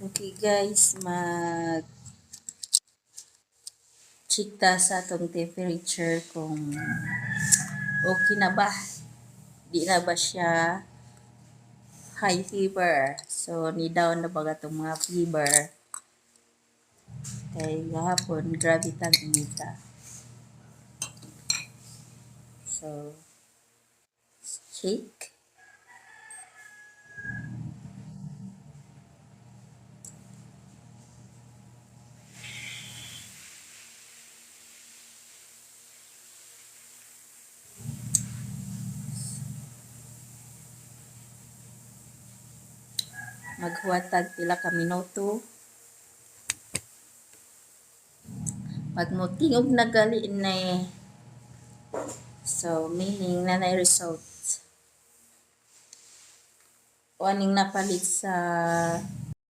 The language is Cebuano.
Okay guys, mag check ta sa atong temperature kung okay na ba. Di na ba siya high fever? So, ni down na ba atong mga fever? Kay gahapon, grabe tang inita. So, check. Maghuwat tag pila ka minuto. Pag motingog na gali ni, so meaning na na result. O aning napalit sa